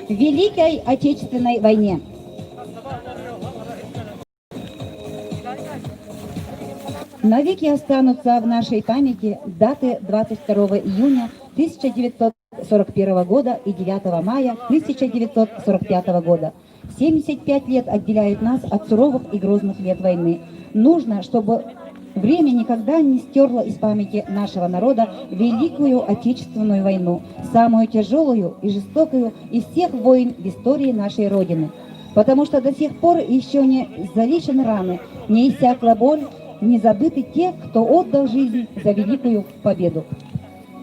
в Великой Отечественной войне. Навеки останутся в нашей памяти даты 22 июня 1941 года и 9 мая 1945 года. 75 лет отделяют нас от суровых и грозных лет войны. Нужно, чтобы время никогда не стерло из памяти нашего народа Великую Отечественную войну, самую тяжелую и жестокую из всех войн в истории нашей Родины. Потому что до сих пор еще не залечены раны, не иссякла боль, не забыты те, кто отдал жизнь за великую победу.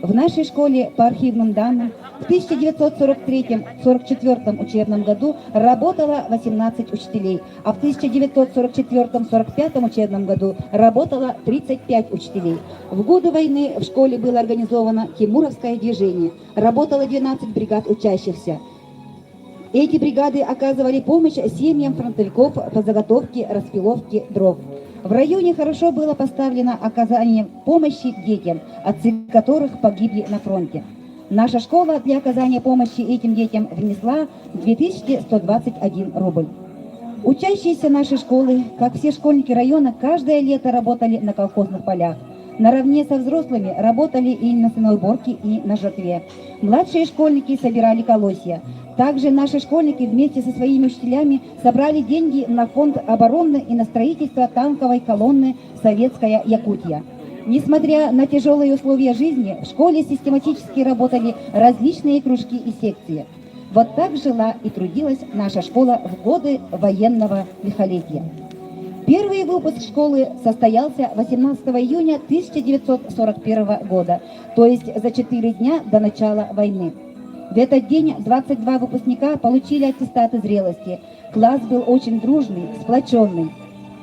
В нашей школе, по архивным данным, в 1943-44 учебном году работало 18 учителей, а в 1944-45 учебном году работало 35 учителей. В годы войны в школе было организовано Тимуровское движение. Работало 12 бригад учащихся. Эти бригады оказывали помощь семьям фронтовиков по заготовке, распиловке дров. В районе хорошо было поставлено оказание помощи детям, отцы которых погибли на фронте. Наша школа для оказания помощи этим детям внесла 2121 рубль. Учащиеся нашей школы, как все школьники района, каждое лето работали на колхозных полях. Наравне со взрослыми работали и на уборке, и на жатве. Младшие школьники собирали колосья. Также наши школьники вместе со своими учителями собрали деньги на фонд обороны и на строительство танковой колонны «Советская Якутия». Несмотря на тяжелые условия жизни, в школе систематически работали различные кружки и секции. Вот так жила и трудилась наша школа в годы военного лихолетия. Первый выпуск школы состоялся 18 июня 1941 года, то есть за 4 дня до начала войны. В этот день 22 выпускника получили аттестаты зрелости. Класс был очень дружный, сплоченный.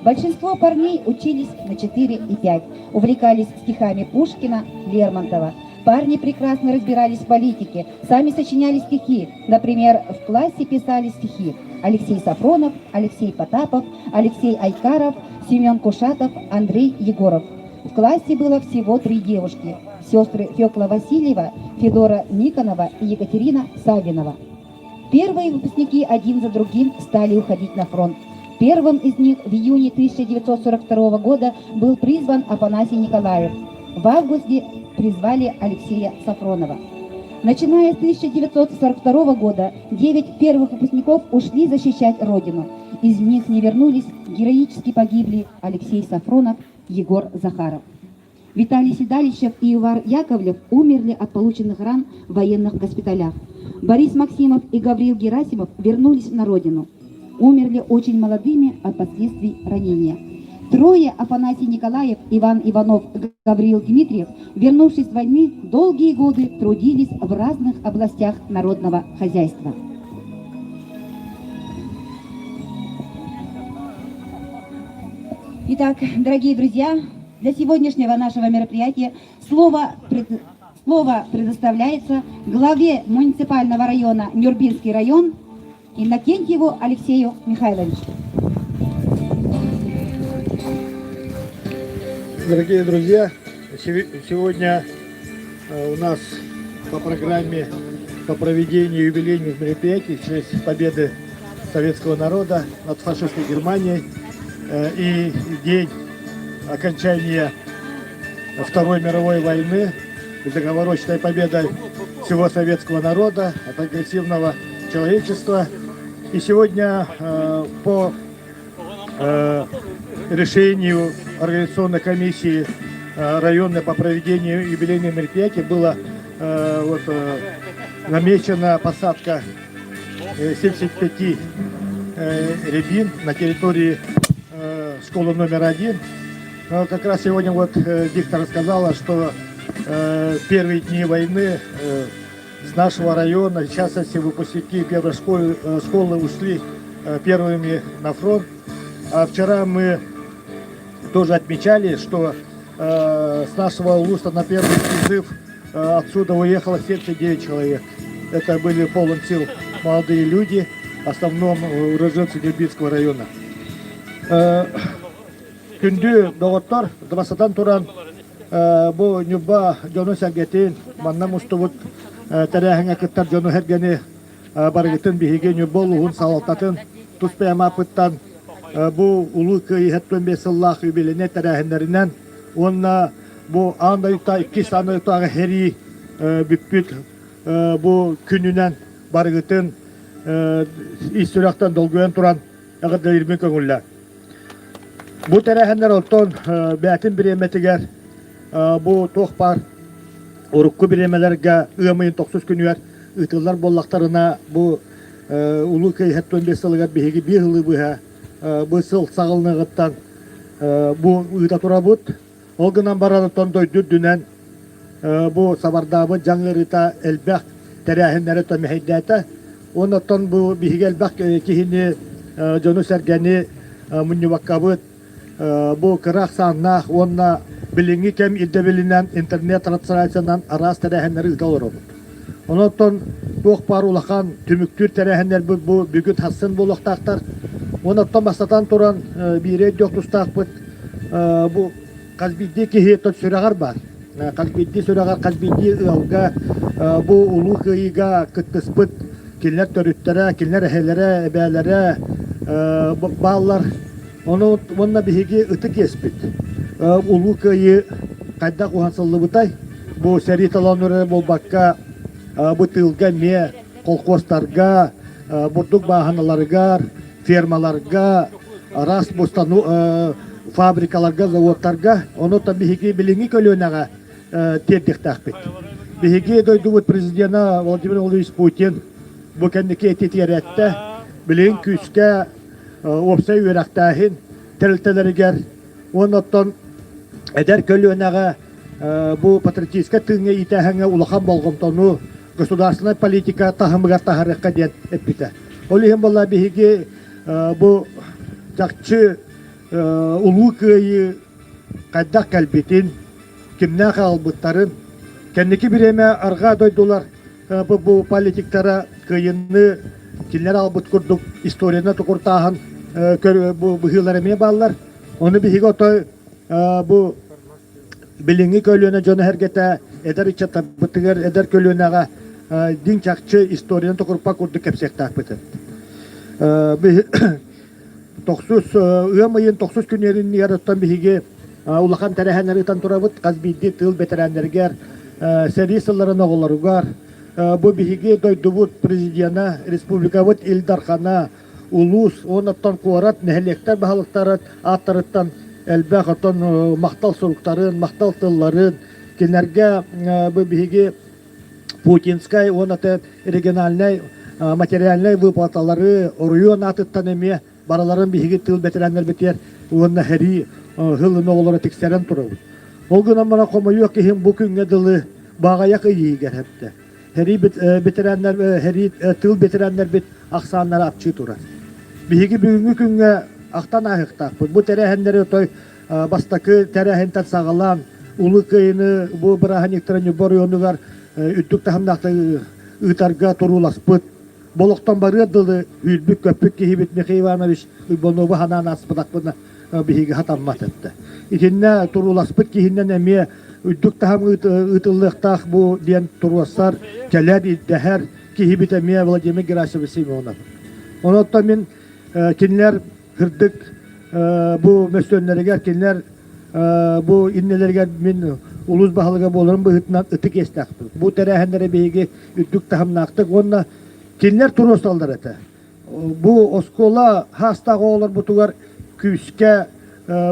Большинство парней учились на 4 и 5, увлекались стихами Пушкина, Лермонтова. Парни прекрасно разбирались в политике, сами сочиняли стихи. Например, в классе писали стихи Алексей Сафронов, Алексей Потапов, Алексей Айкаров, Семен Кушатов, Андрей Егоров. В классе было всего три девушки – сестры Фекла Васильева, Федора Никонова и Екатерина Савинова. Первые выпускники один за другим стали уходить на фронт. Первым из них в июне 1942 года был призван Афанасий Николаев. В августе призвали Алексея Сафронова. Начиная с 1942 года, 9 первых выпускников ушли защищать Родину. Из них не вернулись, героически погибли Алексей Сафронов, Егор Захаров. Виталий Седалищев и Ивар Яковлев умерли от полученных ран в военных госпиталях. Борис Максимов и Гавриил Герасимов вернулись на родину. Умерли очень молодыми от последствий ранения. Трое Афанасий Николаев, Иван Иванов, Гавриил Дмитриев, вернувшись с войны, долгие годы трудились в разных областях народного хозяйства. Итак, дорогие друзья, для сегодняшнего нашего мероприятия слово, пред, слово предоставляется главе муниципального района Нюрбинский район Иннокентьеву Алексею Михайловичу. Дорогие друзья, сегодня у нас по программе по проведению юбилейных мероприятий в честь победы советского народа над фашистской Германией и день окончания Второй мировой войны и договорочной победой всего советского народа от агрессивного человечества. И сегодня по решению организационной комиссии районной по проведению юбилейных мероприятий было вот, намечена посадка 75 рябин на территории школы номер один. Но как раз сегодня вот диктор рассказала, что первые дни войны с нашего района, в частности, выпускники первой школы, школы ушли первыми на фронт. А вчера мы тоже отмечали, что с нашего улуса на первый призыв отсюда уехало 79 человек. Это были полон сил молодые люди, в основном уроженцы Нюрбинского района. Күндү доҕоттор, бастатан туран бу Ньурба дьону-сэргэтин, манна мустубут тэрээһиҥҥэ кыттар дьону-сэргэни. Барыгытын биһиги Ньурба улууһун салалтатын тус бэйэм ааппыттан бу Улуу Кыайыы 75 сыллаах юбилейнай тэрээһиннэринэн уонна бу аан дойдута иккис аан дойдутааҕы сэрии бүппүт бу күнүнэн барыгытын ис сүрэхтэн долгуйан туран эҕэрдэлиирбин көҥүллээн. Бу тэрээһиннэр оттон бээтин бириэмэтигэр бу туох баар урукку бириэмэлэргэ ыам ыйын тохсус күнүгэр ыытыллар буоллахтарына бу Улуу Кыайыы 75 сылыгар биһиги биир сылы быһа бу сыл саҕаланыаҕыттан бу ыыта турабыт. Ол гынан баран оттон дойду үрдүнэн бу сабардаабыт дьаҥ ыарыыта элбэх тэрээһиннэри томэһэйдээтэ. Уонна оттон бу биһиги элбэх киһини, дьону-сэргэни мунньубаккабыт бу кыра ахсааннаах уонна билиҥҥи кэм ирдэбилинэн интернет-трансляциянан араас тэрээһиннэри ыыта олоробут. Онон туох баар улахан түмүктүүр тэрээһиннэрбит бу бүгүн сарсын буолуохтаахтар. Уонна оттон бастатан туран биири өйдүөх тустаахпыт бу хас биирдии киһи сүрэҕэр баар. Хас биирдии сүрэҕэр, хас биирдии ыалга бу Улуу Кыайыыга кыттыспыт кинилэр төрүттэрэ, кинилэр эһэлэрэ, эбээлэрэ бааллар. Ону уонна биһиги ытык иэспит. Улуу Кыайыы хайдах уһансыллыбытай? Бу сэрии толооннор эрэ буолбакка, бу тыылга эмиэ колхуостарга, бурдук бааһыналарыгар, фермаларга, араас бустану фабрикаларга, заводтарга, ону биһиги билиҥҥи көлүөнэҕэ тиэрдиэхтээхпит. Биһиги дойдубут президена Владимир Владимирович Путин бу кэнники этитигэр эттэ, билигин күүскэ уопсай үөрэхтээһин тэрилтэлэригэр уонна оттон эдэр көлүөнэҕэ бу патриотическай тыыҥҥа иитээһиҥҥэ улахан болҕомтону государственнай политика таһымыгар таһаарыахха диэн эппитэ. Ол иһин буолла биһиги бу чахчы Улуу Кыайыы хайдах кэлбитин, кимнээх аҕалбыттарын, кэнники бириэмэ арҕаа дойдулар бу политиктара кыайыыны кинилэр аҕалбыт курдук историяны тукуртааһын бу быһыылар эмиэ бааллар. Ону биһиги отой бу билиҥҥи көлүөнэ дьоно-сэргэтэ эдэр ыччаттарбытыгар, эдэр көлүөнэҕэ дьиҥ чахчы историяны токуруппат курдук кэпсиэхтээхпит. Тохсус ыам ыйын тохсус күнүгэр оттон биһиги улахан тэрээһиннэри ыытан турабыт. Хас биирдии тыыл бэтэрээннэригэр, сэрии сылларын оҕолоругар бу биһиги дойдубут президена, республикабыт Ил Дархана, улуус уонна оттон куорат, нэһилиэктэр баһылыктарын ааттарыттан элбэх оттон махтал суруктарын, махтал тылларын кинилэргэ бу биһиги Путинскай уонна региональнай материальнай выплаталары оройуон аатыттан эмиэ барыларын биһиги тыыл бэтэрээннэрбитигэр уонна сэрии сылын оҕолоро тиксэрэн турабыт. Ол гынан баран хомойуох иһин бу күҥҥэ дылы баҕайах ыйыыгар эптэ. Сэрии бэтэрээннэр сэрии тыыл бэтэрээннэрбит ахсааннара аччыы турар. Биһиги бүгүҥҥү күҥҥэ ахтан ааһыахтаахпыт. Бу тэрээһиннэри отой бастакы тэрээһинтэн саҕалаан Улуу Кыайыыны бу бырааһынньыктара Ньурба оройуонугар үрдүк таһымнаахтык ыытарга турууласпыт, болохтон барыар дылы үүрбүт-көппүт киһибит Михаил Иванович Уйбанова санаан ааспатахпына биһиги хатаммат этэ. Итиннэ турууласпыт киһинэн эмиэ үрдүк таһым ыытыллыахтаах бу диэн туруорсар, кэлэр, ирдэһэр киһибит эмиэ Владимир Герасимович Семенов. Онон мин кинилэр кырдык бу мөссүөннэригэр кинилэр бу иннилэригэр мин улуус баһылыга буоларым быһыытынан ытык иэстээхпин. Бу тэрээһиннэри биһиги үрдүк таһымнаахтык уонна кинилэр туруорсаллар этэ. Бу оскуола хаастаах оҕолорбутугар күүскэ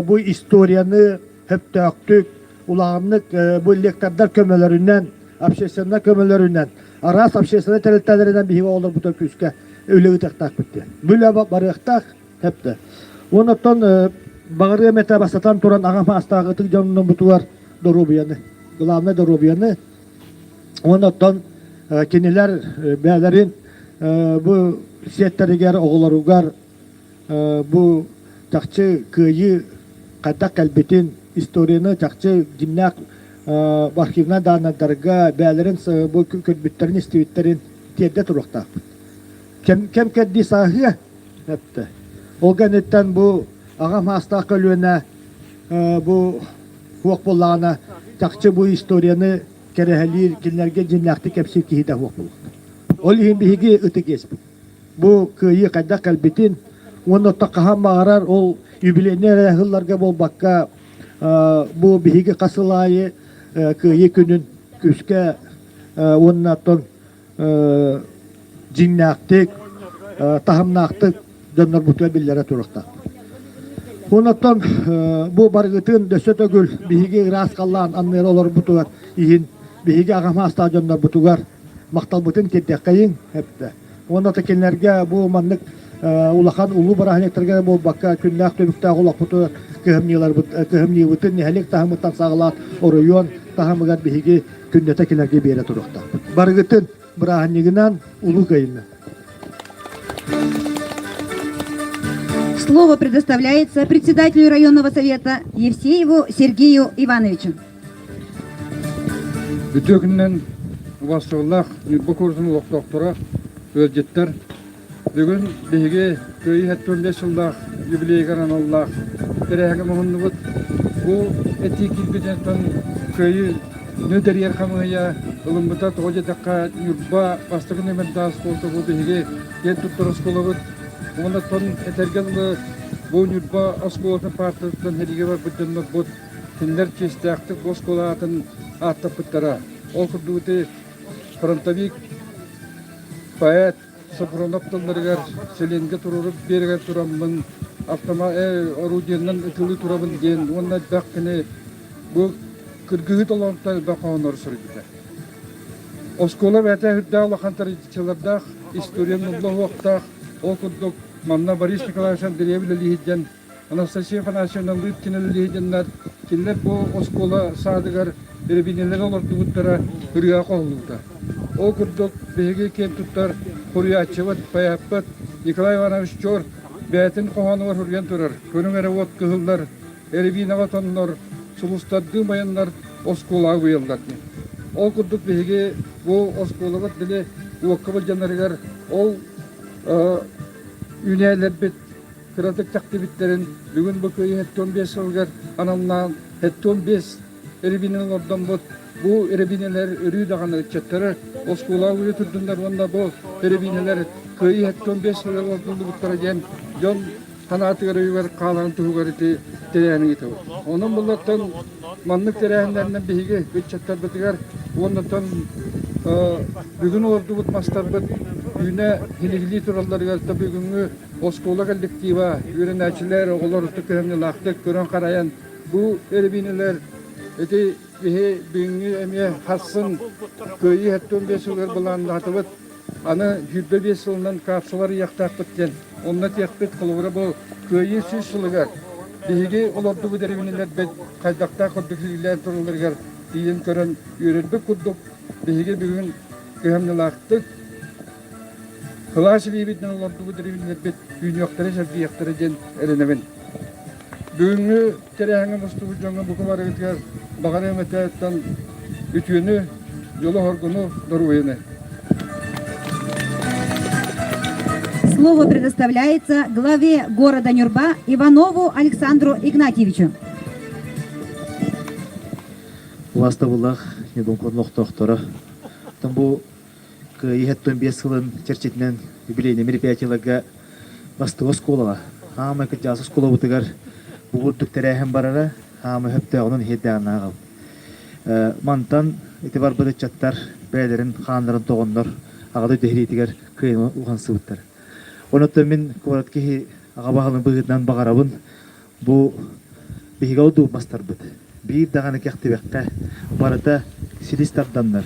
бу историяны сөптөөхтүк, улааннык бу лектордар көмөлөрүнэн, общественнай көмөлөрүнэн, араас общественнай тэрилтэлэринэн биһиги оҕолорбутугар күүскэ үлэ ыытыахтаахпыт диэн. Бу үлэ барыахтаах, хэптэ. Уонна оттон баҕарыам этэ бастатан туран аҕам саастаах ытык дьоннорбутугар доруобуйаны, главное доруобуйаны. Уонна оттон кинилэр бэйэлэрин бу сиэттэригэр, оҕолоругар бу чахчы кыайыы хайдах кэлбитин, историяны чахчы дьиҥнээх архивнай дааннайдарга бэйэлэрин бу көрбүттэрин, истибиттэрин тиэрдэ туруохтаахпыт. Кэм кэрдии сааһыа эптэ. Ол кэнниттэн бу аҕам саастаах көлүөнэ бу суох буоллаҕына чахчы бу историяны кэрэһэлиир, кинилэргэ дьиҥнээхтик кэпсиир киһитэ суох буолуохтаах. Ол иһин биһиги ытык иэспит. Бу кыайыы хайдах кэлбитин уонна оттон хаһан баҕарар ол юбилейнай эрэ ыһылларга буолбакка бу биһиги хас сыл аайы кыайыы күнүн күүскэ уонна оттон дьиҥнээхтик, таһымнаахтык дьоннорбутугар биллэрэ туруохтаахпыт. Онон бу барыгытын өссө төгүл биһиги ыраас халлаан анныгар олорбутугар иһин биһиги аҕам саастаах дьоннорбутугар махталбытын тиэрдиэххэйиҥ эптэ. Уонна да кинилэргэ бу маннык улахан улуу бырааһынньыктарга буолбакка күннээх түбүктээх олохпутугар кыһамньыларбыт кыһамньыбытын нэһилиэк таһымыттан саҕалаан оройуон таһымыгар биһиги күннэтэ кинилэргэ биэрэ туруохтаахпыт. Барыгытын бырааһынньыгынан Улуу Кыайыынан! Слово предоставляется председателю районного совета Евсееву Сергею Ивановичу. Үтүө күнүнэн убастабыллаах Ньурба куоратын олохтоохторо, ыалдьыттар! Бүгүн биһиги Кыайыы 75 сыллаах юбилейыгар аналлаах тэрээһиҥҥэ муһуннубут. Бу этии киирбититтэн Кыайыы нүдэрийэр хамыыһыйа ылыммыта. Тоҕо диэтэххэ, Ньурба бастакы нүөмэрдээх оскуолата бу биһиги киэн туттар оскуолабыт. Уонна оттон этэргэ дылы, бу Ньурба оскуолатын паартатыттан сэриигэ барбыт дьоннорбут кинилэр чиэстээхтик бу оскуола аатын ааттаппыттара. Ол курдук ити фронтовик, поэт Сопронов тылларыгар Селенгэ туруору биэрэгэр тураммын автомат орудиеннан ытылыы турабын диэн уонна элбэх кини бу кыргыһыы толоонтон элбэх хоһооннору суруйбута. Оскуола бэйэтэ үрдээх улахан традициялардаах, история нулла уохтаах, ол курдук манна Борис Николаевич Андреев үлэлиир диэн Анастасия Афанасьевна Лыткина үлэлиир кинилэр бу оскуола саадыгар бэрэбинэлэри олордубуттара ырыа хоһуллубута. Ол курдук биһиги киэн туттар суруйааччыбыт, поэппыт Николай Иванович Чор бэйэтин хоһоонугар суруйан турар «Көрүҥ эрэ уот кыһыллар, эрибиинэҕэ тоннор, сулустардыы майаннар оскуолаҕа уйаллар» диэн. Ол курдук биһиги бу оскуолабыт били уокка былдьанарыгар ол үүнээлэрбит кыратык тэхтибиттэрин бүгүн бу кыайыы 75 сылыгар аналлаан 75 эрибинэн олордоммут бу эрибинэлэр өрүү даҕаны ыччаттары оскуолаҕа үлэ турдуннар уонна бу эрибинэлэр кыайыы 75 сылыгар олордуллубуттара диэн дьон санаатыгар өйүгэр хааларын туһугар ити тэрээһини ыытабыт. Онон буллартан маннык тэрээһиннэринэн биһиги ыччаттарбытыгар уоннаттан бүгүн олордубут мастарбыт үүнэ силигилии туралларыгар да бүгүҥҥү Оскуола коллектива, үөрэнээччилэр, оҕолор ытык кыһамньылаахтык көрөн-харайан бу эрибиинэлэр ити биһи бүгүҥҥү эмиэ харсын Кыайыы 75 сылыгар былааннаатыбыт. Аны 25 сылынан капсулар ыйыахтаахпыт диэн. Онно тиэхпит холобура бу Кыайыы 100 сылыгар биһиги олордубут эрибиинэлэрбит хайдахтаах курдук силигилээн туралларыгар тиийэн көрөн үөрэрбит курдук биһиги бүгүн кыһамньылаахтык Кылаас илиибитинэн олордубут ревнилэрбит үүнүөхтэрэ, сэргиэхтэрэ диэн эрэнэбин. Бүгүҥҥү тэрээһиҥҥэ мустубут дьоҥҥо бука барыгытыгар баҕарыам этэ үтүөнү, дьолу-соргуну, доруобуйаны. Слово предоставляется главе города Нюрба Иванову Александру Игнатьевичу. Убаастабыллаах Ньурбун олохтоохторо, бу Кыайыы 75 сылын чэрчитинэн юбилейнай мероприятиеларга бастакы оскуолаҕа, хаамай кырдьаҕас оскуолабытыгар бу курдук тэрээһин барара хаамай сөптөөҕүнэн иһирдээҕин ааҕабын. Мантан ити барбыт ыччаттар бэйэлэрин хааннарын тоҕоннор Аҕа дойду сэриитигэр кыайан уһансыбыттар. Онон мин куорат киһи аҕа баһылыгын быһыытынан баҕарабын бу биһиги ол дуумастарбыт биир даҕаны кэхтибэххэ барыта силис тарданнар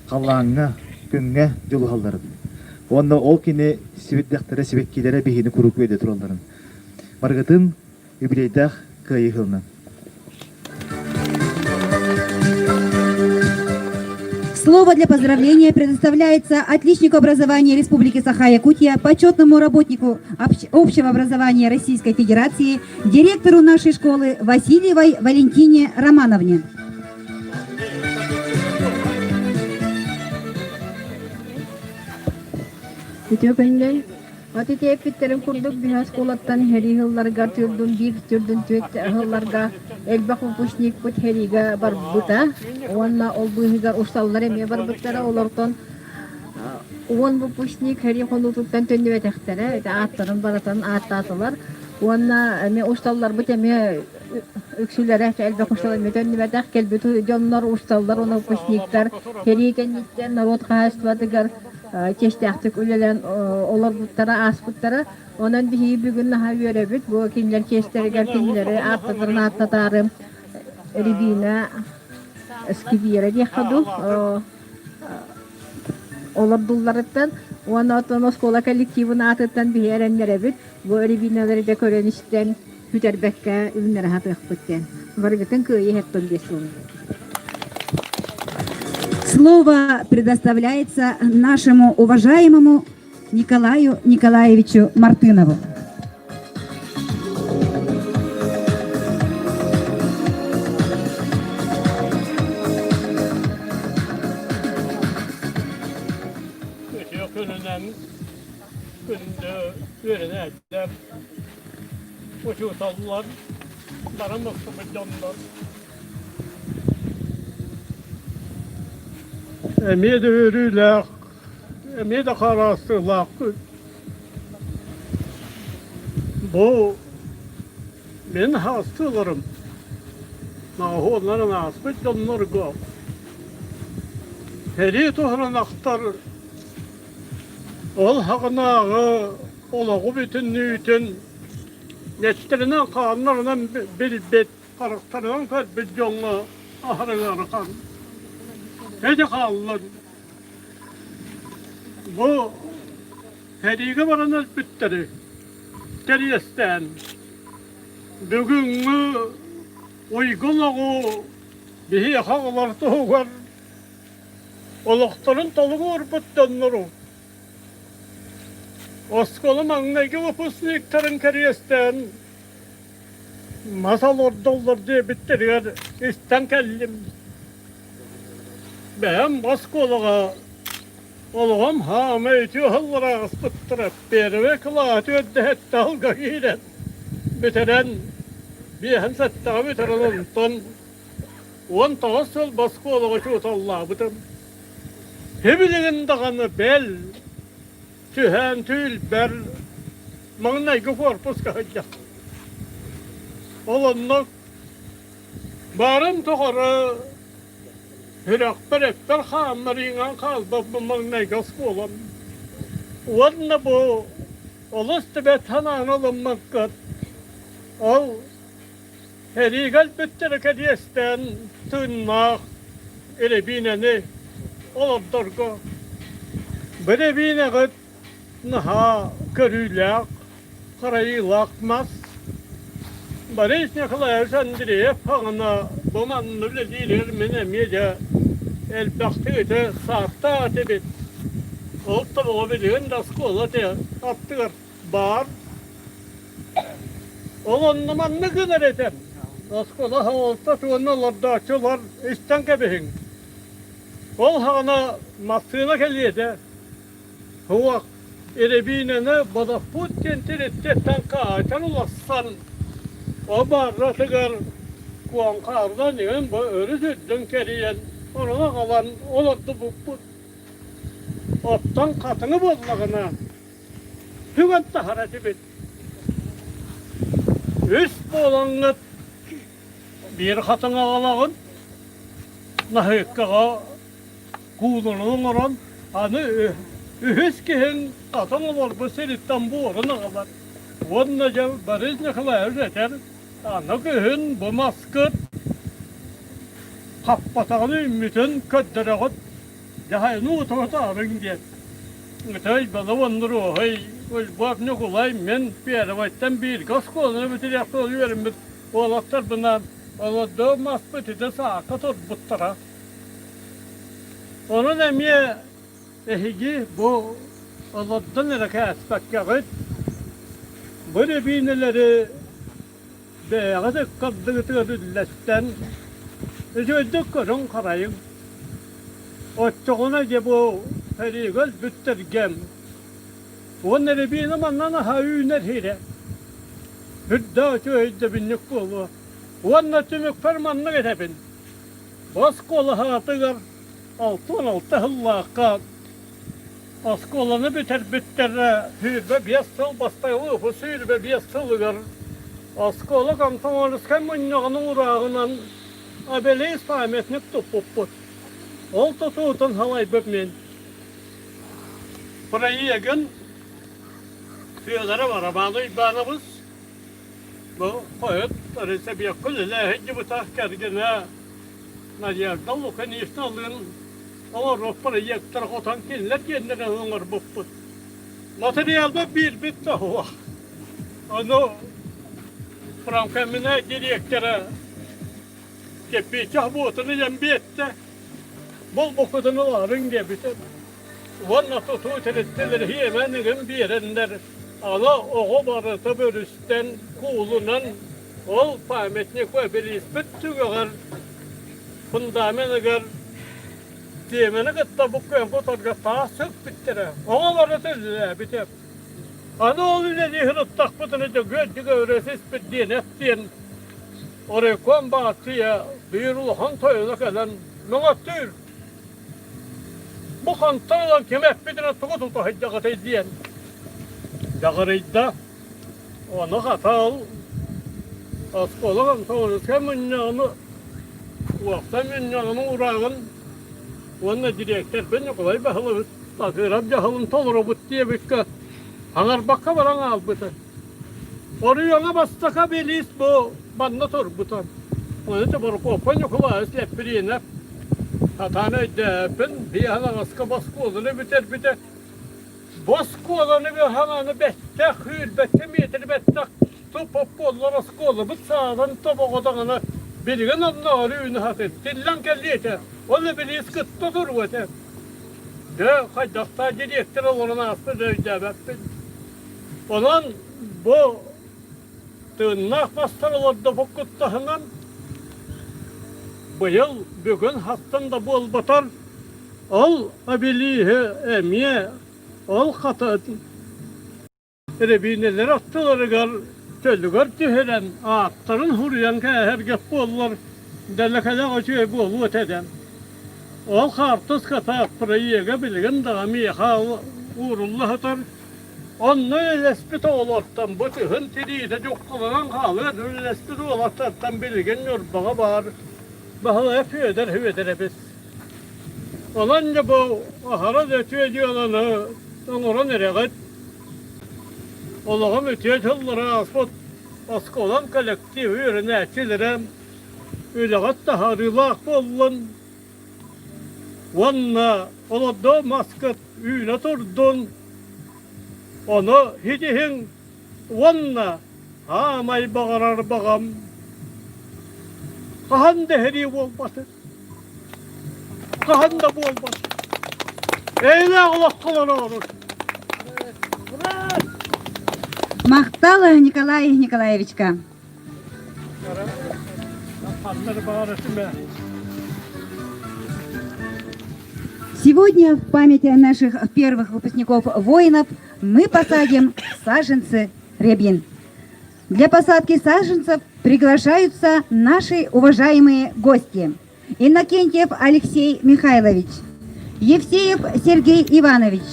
халлааҥҥа, күҥҥэ дьулуһалларын уонна ол кини сибирдэхтэрэ сибэккилэрэ биһини куруук үөдэ туралларын барыгытын юбилейдаах кыайыы сылынан. Слово для поздравления предоставляется отличнику образования Республики Саха-Якутия, почетному работнику общего образования Российской Федерации, директору нашей школы Васильевой Валентине Романовне. Үтүө күннэй. Аты тиэппиттэрин курдук биһи оскуолаттан сэрии сылларыгар түрдүн биир түрдүн түөрт сылларга элбэх выпускникпыт сэриигэ барбыта уонна ол быыһыгар усталлар эмиэ барбыттара. Олортон Уон выпускник сэрии хонуутуттан төннүбэтэхтэрэ, ити ааттарын барытын ааттаатылар. Уонна эмиэ усталларбыт эмиэ үксүлэрэ элбэх устал эмиэ төннүбэтэх. Кэлбит дьоннор усталлар уонна выпускниктар сэрии кэнниттэн норуот хаһаайыстыбатыгар чиэстээхтик үлэлээн олорбуттара, ааспыттара. Онон биһиги бүгүн наһаа үөрэбит. Бу кинилэр чиэстэригэр кинилэри ааттатарын ааттатаары Рябина Скибера диэххэ дуу олордулларыттан уонна оттон оскуола коллективын аатыттан биһи эрэннэрэбит. Бу рябиналары да көрөн истэн сүтэрбэккэ үүннэрэ сатыахпыт диэн. Барыгытын кыайыы иһэртэн биэс сылын. Слово предоставляется нашему уважаемому Николаю Николаевичу Мартынову. Үтүө күнүнэн күндү үөрэнээччилэр, учууталлар, бары мустубут дьоннор. Эмиэ да үөрүүлээх эмиэ да хараастыылаахпыт. Бу мин хаастыыларым маҕаһыыннарын ааспыт дьоннорго сэрии туһунан ахтар ол хаҕынааҕы олоҕу бүтүннүүтүн эттэринэн-хааннарынан билбит харахтарынан көрбүт дьоҥҥо аһара ыарахан. Эти хааллын Бу сэриигэ баран өлбүттэри кэриэстээн бүгүҥҥү уйгу олоҕу биһиэхэ оҕолор туһугар олохторун толук уурбут дьоннору оскуола маҥнайгы выпускниктарын кэриэстээн мас олордоллор диэбиттэригэр истэн кэллим. Бэйэм оскуолаҕа олоҕум хаама үтүө сыллара ааспыттара. Первый кылааһы түөрдэһэттэ сылга киирэн бүтэрэн, биэһин сэттэҕэ бүтэрэн онтон 19 сыл оскуолаҕа учууталлаабытым. Сибилигин даҕаны бэл түһээн түүлбэр маҥнайгы корпуска сылдьар. Ол онно Баарым тухары сүрэхпэр эппэр хааммар иҥэн хаалбаппын маҥнайгы оскуолам. Уонна бу олус да бэрт санааны ылыммаккыт. Ол сэриигэ өлбүттэрэ кэриэстээн тыыннаах эрэбиинэни олордорго. Бу эрэбиинэҕит наһаа көрүүлээх, харайыылаах мас. Борис Николаевич Андреев хаҕына бу манна үлэлииригэр мин эмиэ дьэ элбэхтик ити сааттаах этибит. Ол тобоҕо билигин да оскуола аттыгар баар. Ол онно маннык гынар этим. Оскуола салалта уонна олордооччулар истэн кэбиһиҥ. Ол хаҕына массыына кэлиэ этэ. Суох, эрэбиинэни бодоппут диэн тириттиттэн хаайтан уларсан, ол баарратыгар куоҥхаардан иһэн бу өрүс үрдүн кэрийэн ону аҕалан олордубуппут. Оттон хатыҥы буоллаҕына, сүгэн таһар этибит. Үс буолаҥҥыт биир хатыҥ аҕалаҕын, наһыыккаҕа куулуну оҥорон, аны үһүс киһиҥ хатан олорбут сириттэн буорун аҕалар. Уонна дьэ Борис Николаевич этэр, аны күһүн бу маскыт хаппатаҕын үүммүтүн көрдөрөҕүт, дьаһайыны утары диэн. Ытай Балавоннуруоһай, Уйбаат Ньукулай мин первойтан бииргэ оскуоланы бүтүрүөхпүн үөрэммит уолаттарбынаан олордоо маспыт ити саакка турбуттара. Онон эмиэ эһиги бу олордон эрэ кээспэккэҕит, бу рябиналары бэйэҕит ыккардыгытыгар үллэстэн, үчүгэйдик көрүҥ-харайыҥ. Оччоҕуна дьэ бу сэриигэ өлбүттэргэ уонна рябина манна наһаа үүнэр сирэ. Үрдээх үчүгэй өйдөбүнньүк буолуо. Уонна түмүкпэр маннык этэбин. Оскуола аатыгар 66 сыллаахха. Оскуоланы бүтэрбиттэрэ 25 сыл бастакы бу 25 сылыгар оскуола комсомольскай мунньаҕын уурааҕынан обелиск памятник туппуппут. Ол тутуутун салайбыт мин. Проегын Федоров Роман Уйбаанабыс бу хойут Рысабекка үлэлээ сылдьыбыта кэргэнэ Надежда Лукиничналыын оҥоруох проектар хотон кинилэр диэннэрин оҥорбуппут. Материалга биэрбит да суох. Ону промкомбинат директора кирпииччэ буотун илэн биэртэ. Булбуккутун ылаарыҥ диэбитэ. Уонна тутуу тэрилтэлэр иэмэн ыгын биэрэннэр, ала оҕо барыта бөрүстэн, куулунан ол памятник обелиспит түгэҕэр фундаменыгар тиэмэни кытта бу кутарга таас сөкпүттэрэ. Оҕо барыта үлэлээбитэ. Аны ол үлэлии сырыттахпытына дьөгүөр дьөгүөрөсүспүт диэн эттиэн оройкуом баартыйа биир улахан тойоно кэлэн мөҥөттүүр. Бу хантан ылан ким эппитинэ тугу тута сылдьаҕытый диэн дьаҕарыйда. Ону хата ол оскуола комсомольскай мунньаҕын уопсай мунньаҕын уурааҕын уонна дириэктэрбин Ньукулай Баһылыбыт Такырап дьаһалын толоробут диэбиккэ аҥарбакка баран хаалбыта. Оройуоҥҥа бастакы обелиск бу манна турбута. Ону Борокуоппай Ньукулаайыс Лэппириэнэп сатаан өйдөөппүн, биэһэн аҕыска оскуоланы бүтэрбитэ. Бу оскуоланы хаҥаны бэттэх, үүрбэккэ миэтир бэттэх туппут буоллар оскуолабыт саалан тобоҕо даҕаны билигин оннооҕор үүнэ сатыыр. Тиллэн кэлиэ этэ. Ол обелиск кытта туруо этэ. Дьэ, хайдахтаах дириэктэр олорон ааспыт өйдөөбөппүн. Онон бу тыыннаах мастар олордубуккут таһынан быйыл бүгүн хастан да буолбатар ол обелиһы эмиэ ол хата рябинэлэр аттыларыгар төлүгэр түһэрэн ааттарын суруйан кээһэргэ буоллар дэлэкэлэх үчүгэй буолуо этэ. Ол хаартыската проега билигин даҕаны миэхэ уурулла сытар. Онно үлэлэспит оҕолортон бу тыһын тириитэ дьуккуланан хаалыан үлэлэспит уолаттартан билигин Ньурбаҕа баар Баһылай Федор Федорович. Онон дьэ бу аһара да үтүө дьыаланы оҥорон эрэҕит. Олоҕум үтүө дьыллара ааспыт оскуолам коллектив үөрэнээччилэрэ үлэҕит таһаарыылаах буоллун уонна олордоо маскыт үүнэ турдун, ону ситиһиҥ уонна хаамай баҕарар баҕам хаһан да сэрии буолбатын, хаһан да буолбатын. Эйэлээх олоххо олороорун. Махтал Николай Николаевичка. Сегодня в память наших первых выпускников-воинов мы посадим саженцы рябин. Для посадки саженцев приглашаются наши уважаемые гости. Иннокентьев Алексей Михайлович, Евсеев Сергей Иванович,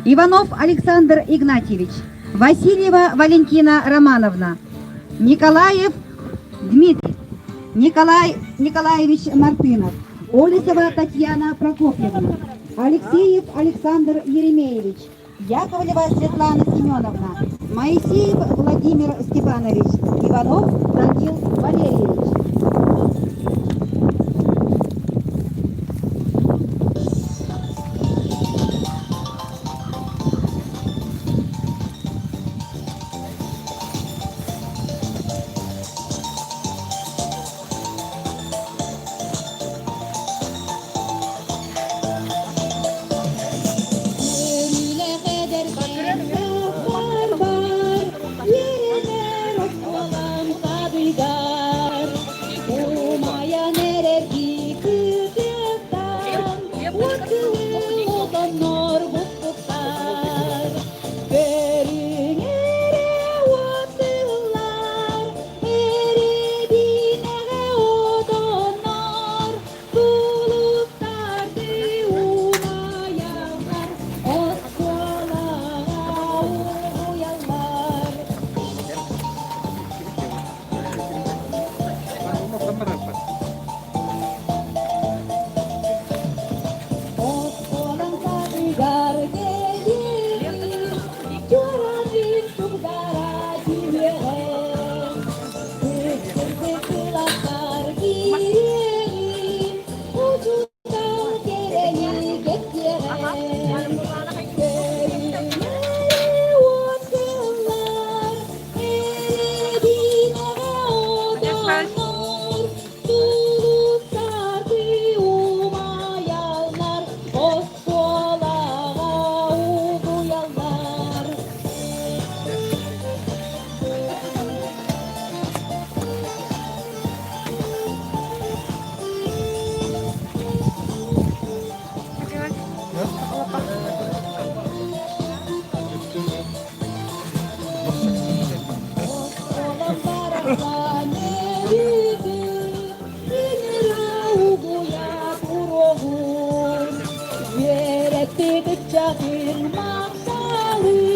Иванов Александр Игнатьевич, Васильева Валентина Романовна, Николаев Дмитрий, Николай Николаевич Мартынов, Олесова Татьяна Прокопьевна, Алексеев Александр Еремеевич, Яковлева Светлана Семеновна, Моисеев Владимир Степанович, Иванов Данил Валерьевич. Үөрэппит ыччатын махталы.